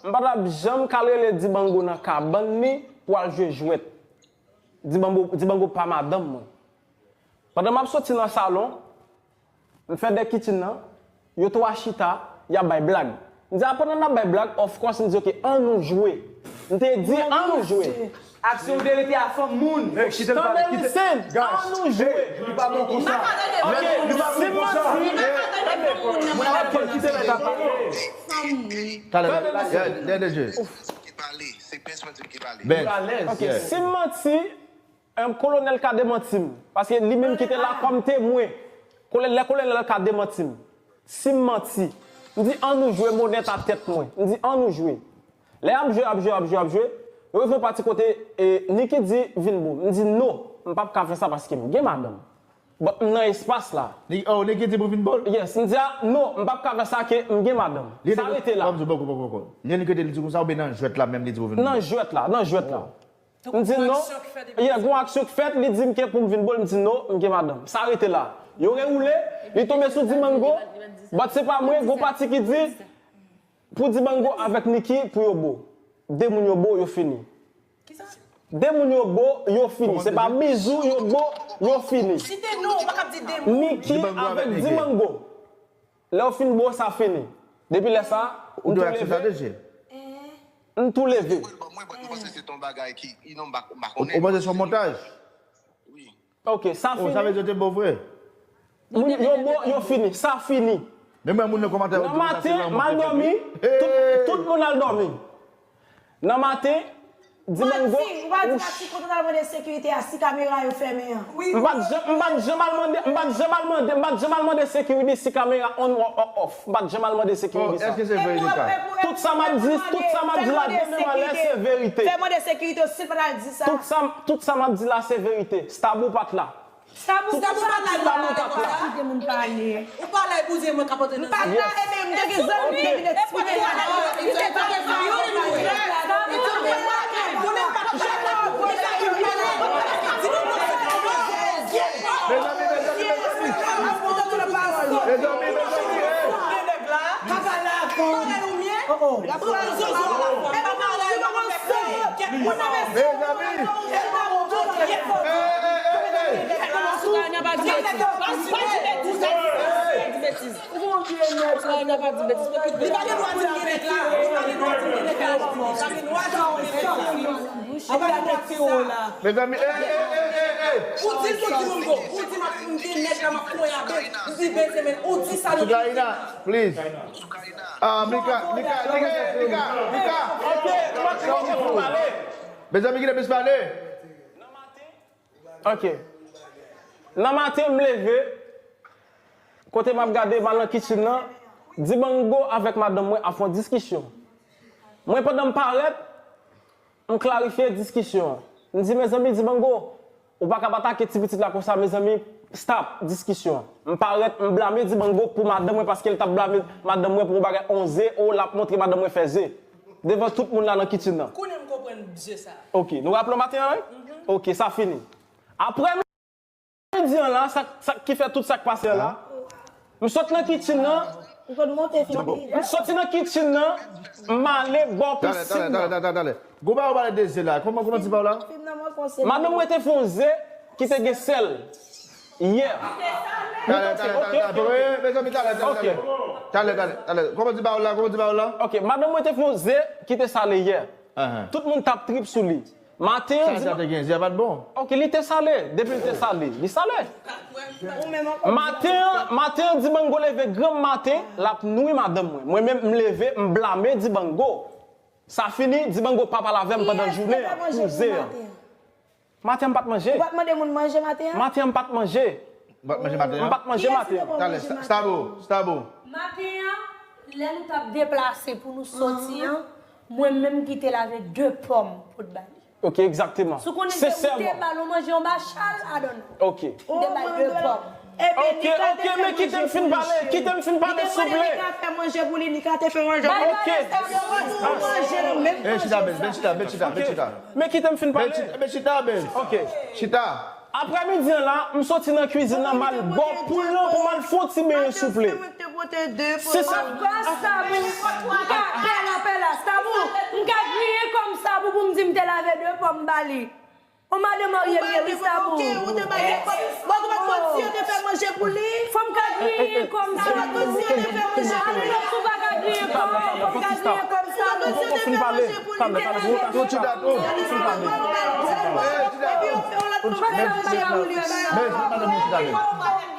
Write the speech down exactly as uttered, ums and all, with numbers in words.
m pa t ap janm ka rele Dibango nan kabann li pou al jwe jwèt. Dibango, Dibango pa madanm mwen. Pandan m ap soti nan salon, m fè dèyè kitchen nan, yo twa chita, y ap bay blag. M di, "A, pandan n ap bay blag, of course," m di, "Ok, an nou jwe." M te di, "An nou jwe." Aksyon w te rete a fanm moun. Hey, kite l pale, kite. Listen, an nou jwe. Li pa bon konsa. Ok, si m manti, Moun ap kite mèt ap pale. Talè, talè, talè. Ki pale, se Benz mwen di ki pale. Benz. Ok, si m manti, Em, Kolonèl ka demanti m, paske li menm ki te la kòm temwen. Kolè- Lè Kolonèl ka demanti m. Si m manti, m di, "An nou jwe monèt a tèt mwen." M di, "An nou jwe." Lè y ap jwe, ap jwe, ap jwe, ap jwe, yo rive yon pati kote e, Niki di, "Vin bo." M di, "No, m p ap ka fè sa paske m gen madanm." But m nan espas la. Ni, oh, Niki di pou vin bo l? Yes, m di, "A, no, m p ap ka fè sa ke m gen madanm." Sa rete la. Poko, poko, poko. Ni Niki te li di konsa oubyen nan jwèt la menm li di pou vin bo l? Nan jwèt la, nan jwèt la. M di non. Yeah, gon aksyon k fèt, li di m ke pou m vin bo l, m di non, m gen madanm. Sa rete la. Yo rewoule, li tonbe sou Dibango, but se pa mwen, gon pati ki di pou Dibango avèk Niki pou yo bo. De moun yo bo, yo fini. De moun yo bo, yo fini. Se pa bizou yo bo, yo fini. Niki avèk Dibango. Lè w fin bo, sa fini. Depi lè sa, m tou leve. M tou leve. Ou panse se yon montaj? Ok, sa fini. Sa vle di yo te bo vre? Yo bo, yo fini. Sa fini. Menm mwen moun nan kòmantè yo di konsa se lanmou ki fèt wi. Nan maten, m al dòmi. Tout, tout moun al dòmi. Nan maten, Dibango. Ou pa di Maxi kote w t al mande sekirite a si kamera yo fèmen an? M pa t janm, m pa t janm al mande, m pa t janm al mande, m pa t janm al mande security si kamera on or off. M pa t janm al mande security sa. Tout sa m ap di, tout sa m ap di la demen anlè se verite. Fè mande sekirite yo si l pa t al di sa. Tout sa, tout sa m ap di la se verite. Stabou pa t la. Sa pou sa pou sa la la. Kite moun pale. Ou pale pou di mwen ka pote nan. M pa la e men m te gen zanmi ki te vin eksplike. Li te pa gen zanmi. Mezanmi, mezanmi, mezanmi. Mezanmi, mezanmi. Papa la. Oh oh. Mezanmi. Mezanmi, eh, eh, eh, eh, eh. Ou di l pou di moun bon. Ou di m ap m gen nèg la m ap poyabe. Ou di Benjamin. Ou di sa nan. Sukaina, please. Ah, Mika, Mika, Mika, Mika, Mika. Mezanmi, kite plis pale. Ok. Nan maten, m leve, kote m ap gade, m al nan kitchen nan, Dibango avèk madanm mwen ap fè yon diskisyon. Mwen, pandan m parèt, m klarifye diskisyon an. M di, mezanmi, Dibango, ou pa ka atake ti pitit la konsa, mezanmi, stop diskisyon an. M parèt, m blame Dibango pou madanm mwen paske l t ap blame madanm mwen pou yon bagay, yon ze, o, l ap montre madanm mwen fè ze. Devan tout moun la nan kitchen nan. Kounye a m konprann ze sa. Ok, nou raple w maten an, wi? Ok, sa fini. Apre midi an la, sa, sa ki fè tout sa k pase an la, m sot nan kitchen nan, m soti nan kitchen nan, m ale bò pisin nan. Talè, talè, talè, talè. Gon bagay ou pale de ze la. Kòman, kòman ti pa w la? Madanm mwen te fè yon ze ki te gen sèl. Yeah. Talè, talè, talè, talè. Mezanmi, talè, talè, talè. Talè, talè, talè. Kòman ti pa w la? Kòman ti pa w la? Ok, madanm mwen te fè yon ze ki te sale yè. Tout moun t ap trip sou li. Maten an, sa te gen, ze a pa t bon. Ok, li te sale. Depi li te sale, li sale. Maten an, maten an, Dibango leve granm maten, l ap nwi madanm mwen. Mwen menm, m leve, m blame Dibango. Sa fini, Dibango pa pale avè m pandan jounen an pou ze an. Maten an, m pa t manje. Ou pa t mande moun manje maten an? Maten an, m pa t manje. Ou pa t manje maten an? M pa t manje maten an. Talè, Stabo, Stabo. Maten an, lè nou t ap deplase pou nou soti an, mwen menm ki te lave de pòm pou t ba li. Ok, egzakteman. Si w konnen ke m te ba l yon manje anba chal, I don't know. Ok. M te ba l de pòm. Ok, ok, men kite m fin pale, kite m fin pale, souple. Li te mande Nika fè manje pou li, Nika te fè manje pou li. Ok. Ou manje nan menm manje sa. Bèl chita, bèl chita, bèl chita, bèl chita. Men kite m fin pale. Bèl chita, bèl chita, bèl. Ok. Chita. Aprèmidi an la, m soti nan kwizin nan, m al bò poul lan pou m al fè yon ti benyen, souple. Se sa. Apè la, apè la. te lave de pòm ba li. On madanm marye m ye, wi, Sabou. Ou te bay de pòm. Bon, ou te bat manti, ou te fè manje pou li. Fò m ka griyen kòm sa. Ou te bat manti, ou te fè manje pou li. Alè, non, ou pa ka griyen kòm, fò m ka griyen kòm sa. Ou te bat manti, ou te fè manje pou li. Ou te lave de pòm. Ou te fè manje pou li. Epi ou fè yon lòt fòm fè manje pou li.